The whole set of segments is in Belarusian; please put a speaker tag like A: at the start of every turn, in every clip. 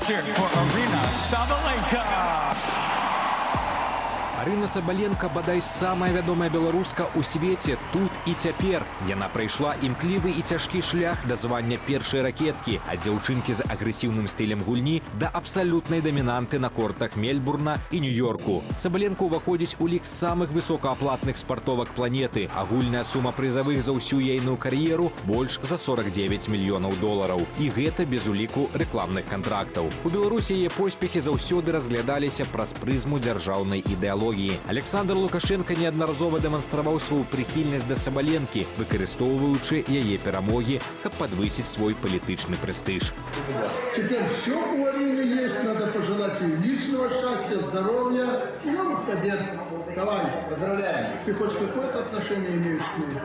A: Let's hear it for Aryna Sabalenka.
B: Арына Сабаленка бадай самая вядомая беларуска ў свеце тут і цяпер. Яна прайшла імклівы і цяжкі шлях да звання першай ракеткі, ад дзяўчынкі з агрэсіўным стылем гульні да абсалютнай дамінанты на кортах Мельбурна і Нью-Йорку. Сабаленко ўваходзіць у лік самых высокааплатных спартовак планеты. Агульная сума прызавых за ўсю ейную кар'еру больш за 49 мільёнаў долараў. І гэта без уліку рэкламных кантрактаў. У Беларусі яе поспехі заўсёды разглядаліся праз прызму дзяржаўнай ідэалогіі. Аляксандр Лукашэнка неаднаразова дэманстраваў сваю прыхільнасць да Сабаленкі, выкарыстоўваючы яе перамогі, каб падвысіць свой палітычны прэстыж.
C: Теперь все у Арины есть, надо пожелать ей личного счастья, здоровья и новых побед. Давай,
D: Поздравляем.
C: Ты хоть какое-то отношение имеешь к ней?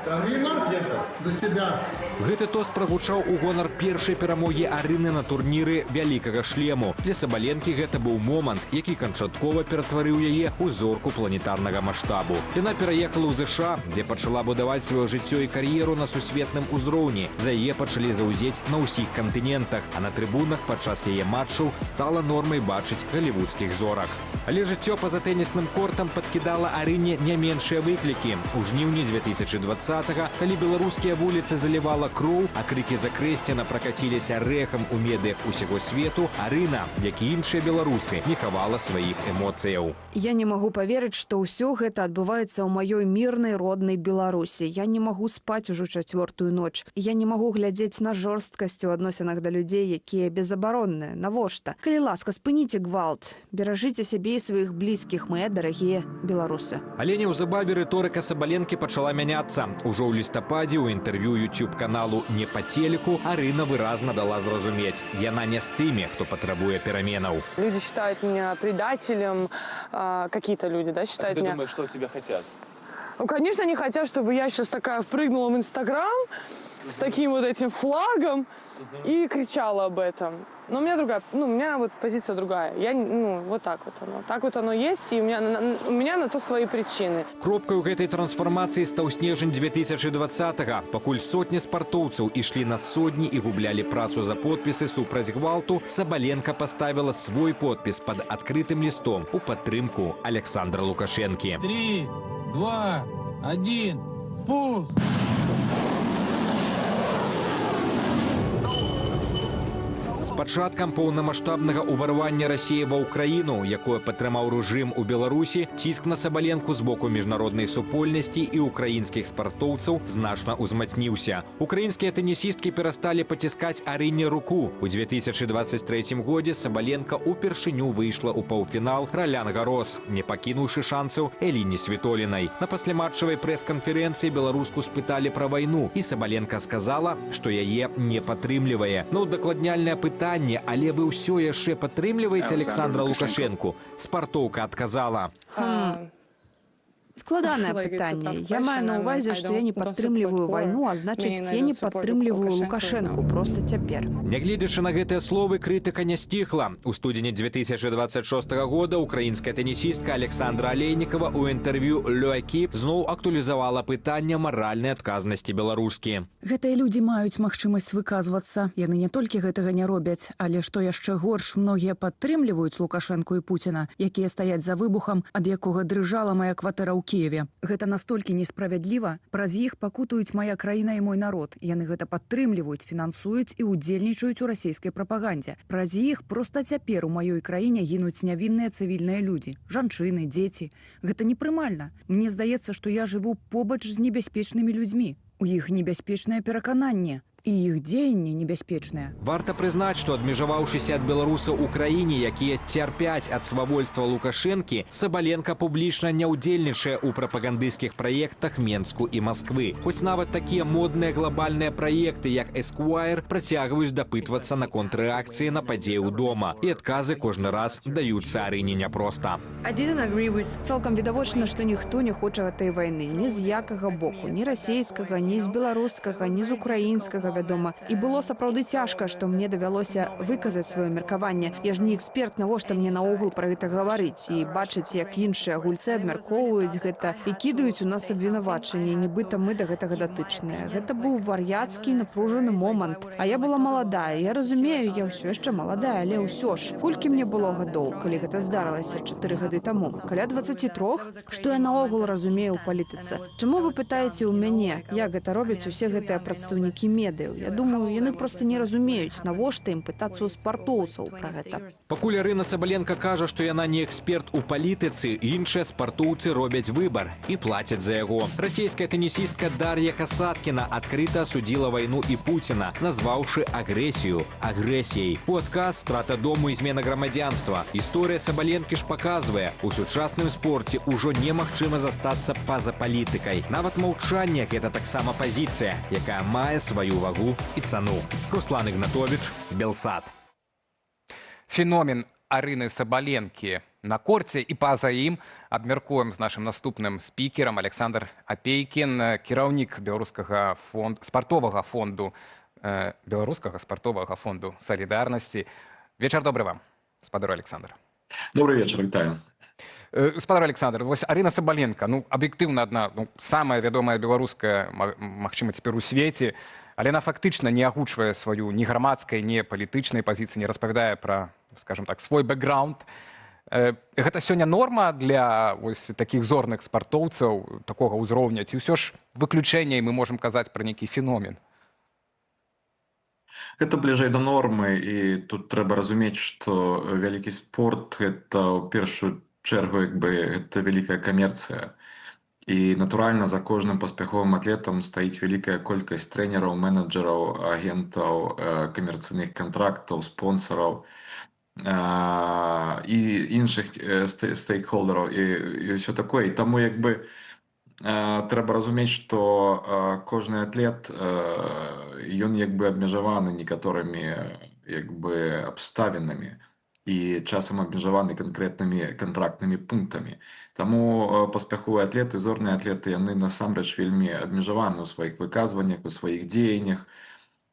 C: Арина, за тебя.
B: Гэты тост прагучаў у гонар першай перамогі Арыны на турніры вялікага шлему. Для Сабаленкі гэта быў момант, які канчаткова ператварыў яе ў зорку планетарнага маштабу. Яна пераехала ў ЗША, дзе пачала будаваць сваё жыццё і кар'еру на сусветным узроўні. За яе пачалі заўзець на ўсіх кантынентах, а на трыбунах падчас яе матчаў стала нормай бачыць галівудскіх зорак. Але жыццё па-за тэнісным кортам падкідала Арыне не меншыя выклікі. У жніўні 2020-го, калі беларускія вуліцы залівала кроў, а крыкі Закрэсціна пракаціліся рэхам у медыях усяго свету, Арына, як і іншыя беларусы, не хавала сваіх эмоцыяў.
E: Я не магу паверыць, што ўсё гэта адбываецца ў маёй мірнай роднай Беларусі. Я не магу спаць ужо чацвёртую ноч. Я не магу глядзець на жорсткасць у адносінах да людзей, якія безабаронныя. Навошта? Калі ласка, спыніце гвалт. Беражыце сябе і сваіх блізкіх, мае дарагія беларусы.
B: Але неўзабаве рыторыка Сабаленкі пачала мяняцца. Ужо ў лістападзе ў інтэрв'ю YouTube-каналу «Не по телеку» Арына выразна дала зразумець: яна не з тымі, хто патрабуе пераменаў.
F: Люди считают меня предателем, какие-то люди, да, считают
G: Ты
F: меня.
G: Думаешь, что от тебя хотят?
F: Ну, конечно, они хотят, чтобы я сейчас такая впрыгнула в Инстаграм с таким вот этим флагом и кричала об этом. Но у меня другая, ну, у меня вот позиция другая. Я, ну, вот так вот оно. Так вот оно есть, и у меня на то свои причины.
B: Кропкай у гэтай трансфармацыі стаў снежань 2020-го. Пакуль сотні спартоўцаў ішлі на содні і гублялі працу за подпісы супраць гвалту, Сабаленка паставіла свой подпіс пад адкрытым лістом у падтрымку Аляксандра Лукашэнкі.
H: Три, два, один, пуск!
B: З пачаткам поўнамасштабнага ўварвання Расіі ва Ўкраіну, якое падтрымаў рэжым у Беларусі, ціск на Сабаленку з боку міжнароднай супольнасці і ўкраінскіх спартоўцаў значна ўзмацніўся. Украінскія тэнісісткі перасталі паціскаць Арыне руку. У 2023 годзе Сабаленка ўпершыню выйшла ў паўфінал Ралян Гарос, не пакінуўшы шанцаў Эліне Світолінай. На пасляматчавай прэс-канферэнцыі беларуску спыталі пра вайну, і Сабаленка сказала, што яе не падтрымлівае. На ўдакладняльнае пытанне: «Але вы ўсё яшчэ падтрымліваеце Аляксандра Лукашэнку?», спартоўка адказала:
E: Складанае пытанне. Я маю на ўвазе, што я не падтрымліваю вайну, а значыць, я не падтрымліваю Лукашэнку проста цяпер.
B: Нягледзячы на гэтыя словы, крытыка не сціхла. У студзені 2026 года украінская тэнісістка Аляксандра Алейнікава ў інтэрв'ю «L'Équipe» зноў актуалізавала пытанне маральнай адказнасці беларускі.
I: Гэтыя людзі маюць магчымасць выказвацца. Яны не толькі гэтага не робяць, але, што яшчэ горш, многія падтрымліваюць Лукашэнку і Пуціна, якія стаяць за выбухам, ад якога дрыжала мая кватэра ў Кіеве. Гэта настолькі несправядліва. Праз іх пакутаюць мая краіна і мой народ. Яны гэта падтрымліваюць, фінансуюць і ўдзельнічаюць у расійскай прапагандзе. Праз іх проста цяпер у маёй краіне гінуць нявінныя цывільныя людзі, жанчыны, дзеці. Гэта непрымальна. Мне здаецца, што я жыву побач з небяспечнымі людзьмі. У іх небяспечнае перакананне, і іх дзеянні небяспечныя.
B: Варта прызнаць, што, адмежаваўшыся ад беларусаў у краіне, якія цярпяць ад свавольства Лукашэнкі, Сабаленка публічна не ўдзельнічае ў прапагандысцкіх праектах Менску і Масквы. Хоць нават такія модныя глобальныя праекты, як Esquire, працягваюць дапытвацца наконт рэакцыі на падзеі ў дома. І адказы кожны раз даюцца Арыне няпроста.
E: Цалкам відавочна, што ніхто не хоча гэтай вайны ні з якага боку, ні расійскага, ні з беларускага, ні з украінскага. вядома. І было сапраўды цяжка, што мне давялося выказаць сваё меркаванне. Я ж не эксперт, навошта мне наогул пра гэта гаварыць і бачыць, як іншыя гульцы абмяркоўваюць гэта і кідаюць у нас абвінавачанні, нібыта мы да гэтага датычныя. Гэта быў вар'яцкі напружаны момант. А я была маладая, я разумею, я ўсё яшчэ маладая, але ўсё ж. Колькі мне было гадоў, калі гэта здарылася 4 гады таму? Каля 23? Што я наогул разумею ў палітыцы? Чаму вы пытаеце ў мяне, як гэта робяць усе гэтыя прадстаўнікі медыяў? Я думаю, яны проста не разумеюць, навошта ім пытацца ў спартоўцаў пра гэта.
B: Пакуль Арына Сабаленка кажа, што яна не эксперт у палітыцы, іншыя спартоўцы робяць выбар і плацяць за яго. Расійская тэнісістка Дар'я Касаткіна адкрыта асудзіла вайну і Пуціна, назваўшы агрэсію агрэсіяй. У адказ страта дому і змена грамадзянства. Гісторыя Сабаленкі ж паказвае: у сучасным спорце ўжо немагчыма застацца па-за палітыкай. Нават маўчанне — гэта таксама пазіцыя, якая мае сваю вагу і цану. Руслан Ігнатович, Белсат.
D: Феномен Арыны Сабаленкі на корце і па-за ім абмяркуем з нашым наступным спікерам. Аляксандр Апейкін, кіраўнік беларускага фонд спартовага фонду Беларускага спартовага фонду салідарнасці. Вечар добры вам, спадар Аляксандр.
G: Добры вечар, вітаю.
D: Спадар Аляксандр, вось Арына Сабаленка, ну, аб'ектыўна адна, ну, самая вядомая беларуская, магчыма, цяпер у свеце, але яна фактычна не агучвае сваю ні грамадскай, ні палітычнай пазіцыі, не распавядае пра, скажем так, свой бэкграунд. Гэта сёння норма для вось такіх зорных спартоўцаў такога ўзроўня ці ўсё ж выключэнне і мы можам казаць пра нейкі феномен?
G: Гэта бліжэй да нормы, і тут трэба разумець, што вялікі спорт — гэта ў першую чэргу як бы гэта вялікая камерцыя. І, натуральна, за кожным паспяховым атлетам стаіць вялікая колькасць трэнераў, менеджераў, агентаў, камерцыйных кантрактаў, спонсараў і іншых стейкхолдераў і ўсё такое. І таму як бы трэба разумець, што кожны атлет, ён як бы абмежаваны некаторымі як бы абставінамі і часам абмежаваны канкрэтнымі кантрактнымі пунктамі. Таму паспяховыя атлеты, зорныя атлеты, яны насамрэч вельмі абмежаваны ў сваіх выказваннях, у сваіх дзеяннях,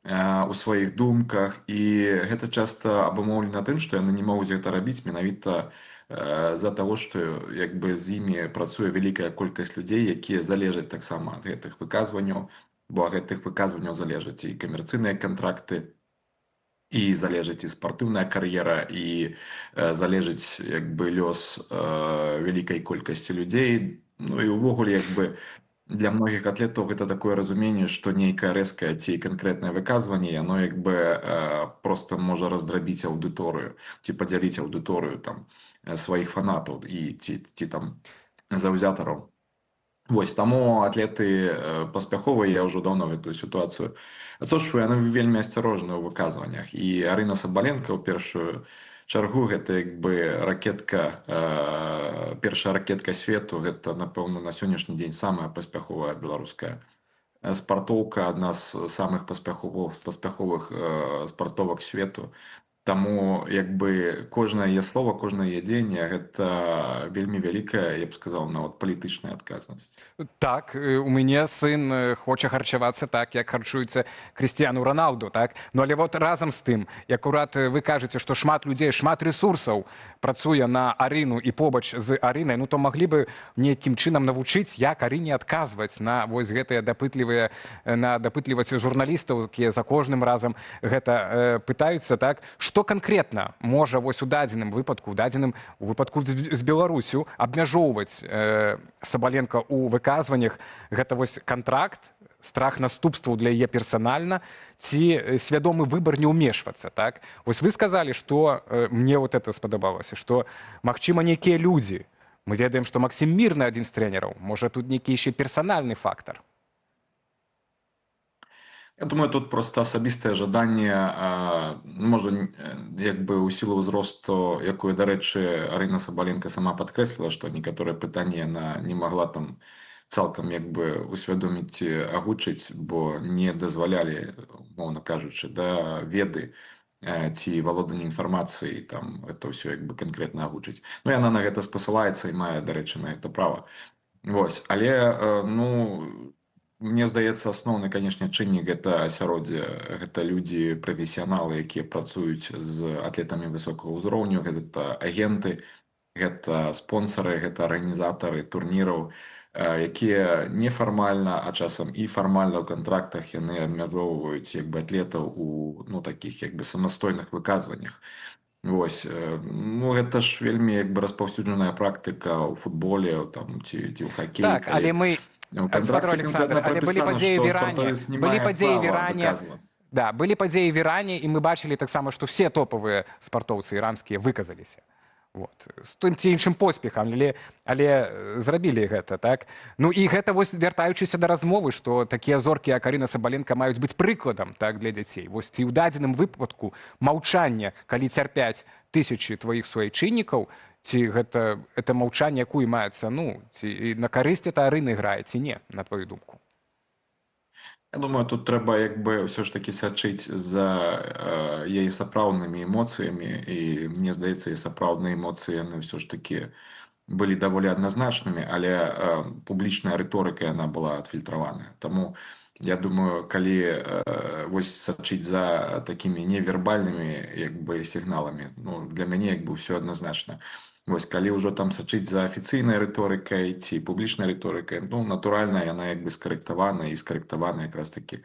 G: у сваіх думках, і гэта часта абумоўлена тым, што яны не могуць гэта рабіць менавіта з-за таго, што як бы з імі працуе вялікая колькасць людзей, якія залежаць таксама ад гэтых выказванняў, бо ад гэтых выказванняў залежаць і камерцыйныя кантракты, і залежыць і спартыўная кар'ера, і залежыць як бы лёс вялікай колькасці людзей. Ну і ўвогуле як бы для многіх атлетаў гэта такое разуменне, што нейкае рэзкае ці канкрэтнае выказванне, яно як бы просто можа раздрабіць аўдыторыю ці падзяліць аўдыторыю там сваіх фанатаў і ці там заўзятараў. Вось таму атлеты паспяховыя, я ўжо даўно гэтую сітуацыю адсочваю, яны вельмі асцярожныя ў выказваннях. І Арына Сабаленка ў першую чаргу — гэта як бы ракетка, першая ракетка свету, гэта, напэўна, на сённяшні дзень самая паспяховая беларуская спартоўка, адна з самых паспяховых спартовак свету. Таму як бы кожнае яе слово, кожнае яе дзеянне — гэта вельмі вялікая, я б сказаў, нават палітычная адказнасць.
D: Так, у мяне сын хоча харчавацца так, як харчуецца Крысціяну Раналду, так? Ну але вот разам з тым, як акурат вы кажаце, што шмат людзей, шмат рэсурсаў працуе на Арыну і побач з Арынай, ну то маглі бы нейкім чынам навучыць, як Арыне адказваць на вось гэтыя дапытлівыя, на дапытлівасць журналістаў, якія за кожным разам гэта пытаюцца, так? Што канкрэтна можа вось у дадзеным выпадку, у дадзеным у выпадку з Беларусю абмяжоўваць Сабаленка ў выказваннях? Гэта вось кантракт, страх наступстваў для яе персанальна ці свядомы выбар не ўмешвацца, так? Вось вы сказалі, што мне вот это спадабалася, што, магчыма, нейкія людзі. Мы ведаем, што Максім Мірны адзін з трэнераў, можа, тут нейкі яшчэ персанальны фактар?
G: Я думаю, тут просто асабістае жаданне, можа, як бы ў сілу ўзросту, якую, дарэчы, Арына Сабаленка сама падкрэсліла, што некаторыя пытанні яна не магла там цалкам як бы усвядоміць ці агучыць, бо не дазвалялі, умоўна кажучы, да, веды ці валоданне інфармацыяй там это ўсё як бы канкрэтна агучыць. Ну, яна на гэта спасылаецца і мае, дарэчы, на гэта права. Вось, але ну, Мне здаецца, асноўны, канешне, чыннік — гэта асяроддзе, гэта людзі прафесіяналы, якія працуюць з атлетамі высокага ўзроўню, гэта агенты, гэта спонсары, гэта арганізатары турніраў, якія нефармальна, а часам і фармальна ў кантрактах яны абмяжоўваюць як бы атлетаў у, ну, такіх як бы самастойных выказваннях. Вось, ну, гэта ж вельмі як бы распаўсюджаная практыка ў футболе там ці ў хакеі.
D: Так, але мы, спадар Александр, але былі падзеі в Іране, былі падзеі в Іране. Да, былі падзеі в Іране, і мы бачылі таксама, што все топавыя спартоўцы іранскія выказаліся. Вот. З тым ці іншым поспехам, але зрабілі гэта, так? Ну і гэта вось, вяртаючыся да размовы, што такія зоркі, як Арына Сабаленка, маюць быць прыкладам, так, для дзяцей. Вось ці ў дадзеным выпадку маўчанне, калі цярпяць тысячы тваіх суайчыннікаў, ці гэта это маўчанне якую мае цану, ці на карысць это Арыны грае, ці не, на твою думку?
G: Я думаю, тут трэба як бы ўсё ж такі сачыць за яе сапраўднымі эмоцыямі, і мне здаецца, і сапраўдныя эмоцыі, яны ўсё ж такі былі даволі адназначнымі, але публічная рыторыка, яна была адфільтраваная. Таму я думаю, калі вось сачыць за такімі невербальнымі як бы сігналамі, ну, для мяне як бы ўсё адназначна. Вось калі ўжо там сачыць за афіцыйнай рыторыкай ці публічнай рыторыкай, ну, натуральна, яна як бы скарэктавана, і скарэктавана якраз такі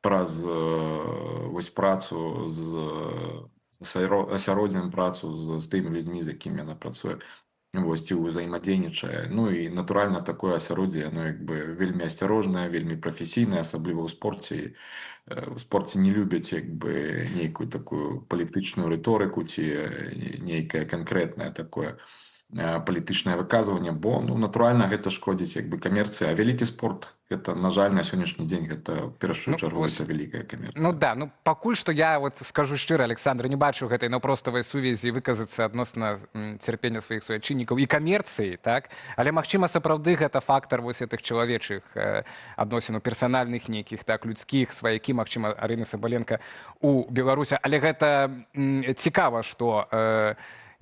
G: праз вось працу з асяроддзем, працу з тымі людзьмі, з якімі яна працуе. Вось, ці ўзаемадзейнічае. Ну і натуральна, такое асяроддзе, яно як бы вельмі асцярожнае, вельмі прафесійнае, асабліва ў спорце. У спорце не любяць як бы нейкую такую палітычную рыторыку ці нейкае канкрэтнае такое палітычнае выказванне, бо, ну, натуральна, гэта шкодзіць як бы камерцыі, а вялікі спорт — гэта, на жаль, на сённяшні дзень гэта ў першую
D: Ну,
G: чаргу
D: вось,
G: гэта вялікая камерцыя.
D: Ну да, ну пакуль што я вот скажу шчыра, Александр, не бачу гэтай наўпроставай сувязі выказацца адносна цярпення сваіх суайчыннікаў і камерцыі, так? Але, магчыма, сапраўды гэта фактар вось гэтых чалавечых адносінаў, персанальных нейкіх, так, людскіх, сваякі, магчыма, Арыны Сабаленко у Беларусі. Але гэта цікава, што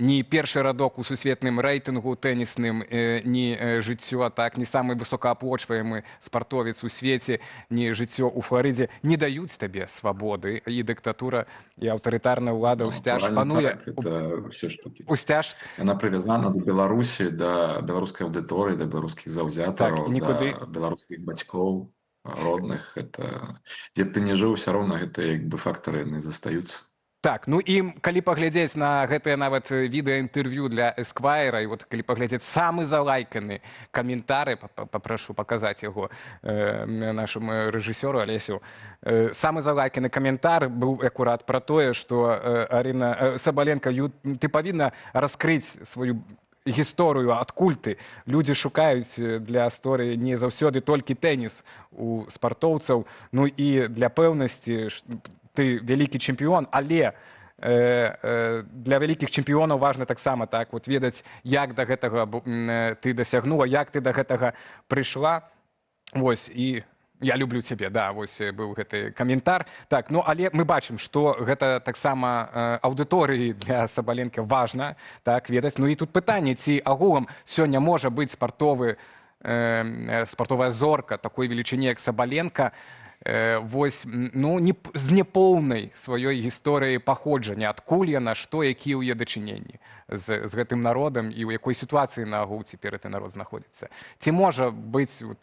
D: ні першы радок у сусветным рэйтынгу тэнісным, ні жыццё, так, не самы высокааплочваемы спартовец у свеце, ні жыццё ў Фларыдзе не даюць табе свабоды, і дыктатура, і аўтарытарная ўлада
G: Ну,
D: ўсцяж
G: натуральна,
D: пануе.
G: так, это ўсё ж таки
D: Усцяж.
G: Яна прывязана да Беларусі, да беларускай аўдыторыі, да беларускіх заўзятараў,
D: Так, і нікуды
G: да беларускіх бацькоў, родных. Это дзе б ты не жыў, усё роўна гэта як бы фактары, яны застаюцца.
D: Так, ну і калі паглядзець на гэтае нават відэаінтэрв'ю для Эсквайра, і вот калі паглядзець самы залайканы каментары, папрашу паказаць яго нашаму рэжысёру Алесю, самы залайканы каментар быў акурат пра тое, што Арына Сабаленко, ты павінна раскрыць сваю гісторыю, адкуль ты. Людзі шукаюць для гісторыі не заўсёды толькі тэніс у спартоўцаў. Ну і для пэўнасці, ты вялікі чэмпіён, але для вялікіх чэмпіёнаў важна таксама, так, вот ведаць, як да гэтага ты дасягнула, як ты да гэтага прыйшла. Вось, і «Я люблю цябе», да, вось быў гэты каментар. Так, ну але мы бачым, што гэта таксама аўдыторыі для Сабаленкі важна, так, ведаць. Ну і тут пытанне, ці агулам сёння можа быць спартовая зорка такой велічыні, як Сабаленко, вось, ну, не, з няпоўнай сваёй гісторыяй паходжання, адкуль яна, што, якія ў яе дачыненні з гэтым народам і ў якой сітуацыі наогул цяпер гэты народ знаходзіцца. Ці можа быць вот,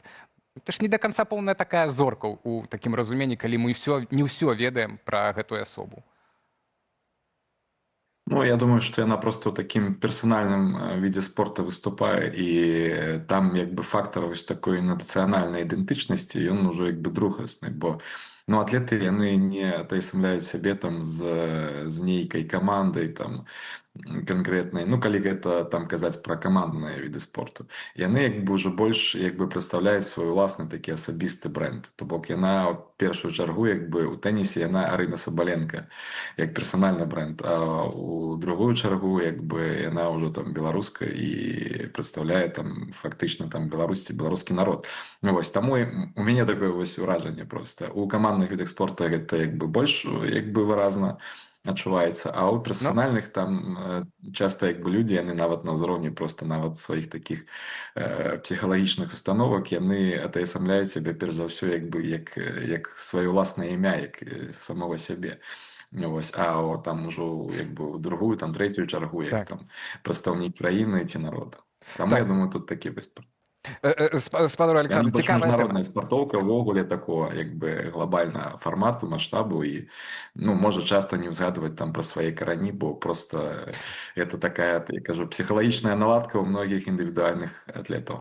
D: это ж не до конца поўная такая зорка ў такім разуменні, калі мы не ўсё ведаем пра гэтую асобу?
G: Ну, я думаю, што яна просто ў такім персанальным відзе спорта выступае, і там як бы фактар вось такой нацыянальнай ідэнтычнасці, ён ужо як бы другасны, бо, ну, атлеты, яны не атаясамляюць сябе там з нейкай камандай там канкрэтнай, ну, калі гэта там казаць пра камандныя віды спорту. Яны як бы ўжо больш як бы прадстаўляюць свой уласны такі асабісты бренд. То бок яна ў першую чаргу як бы ў тэнісе яна Арына Сабаленко як персанальны бренд, а у другую чаргу як бы яна ўжо там беларуска і прадстаўляе там фактычна там Беларусь ці беларускі народ. Ну, вось таму у мяне такое вось уражанне. Просто у камандных відах спорта гэта як бы больш як бы выразна. Адчуваецца. А ў персанальных там часта як бы людзі, яны нават на ўзроўні просто нават сваіх такіх псіхалагічных установак, яны атаясамляюць сябе перш за ўсё як бы як сваё ўласнае імя, як самого сябе. Вось, а там ужо як бы ў другую, там, трэцюю чаргу як там прадстаўнік краіны ці народа. Таму я думаю, тут такі вось
D: Спадар Аляксандр, цікавая тэма.
G: Міжнародная спартоўка ўвогуле такого як бы глобальнага фармату, маштабу і, ну, можа часта не ўзгадваць там пра свае карані, бо просто это такая, я кажу, псіхалагічная наладка ў многіх індывідуальных атлетаў.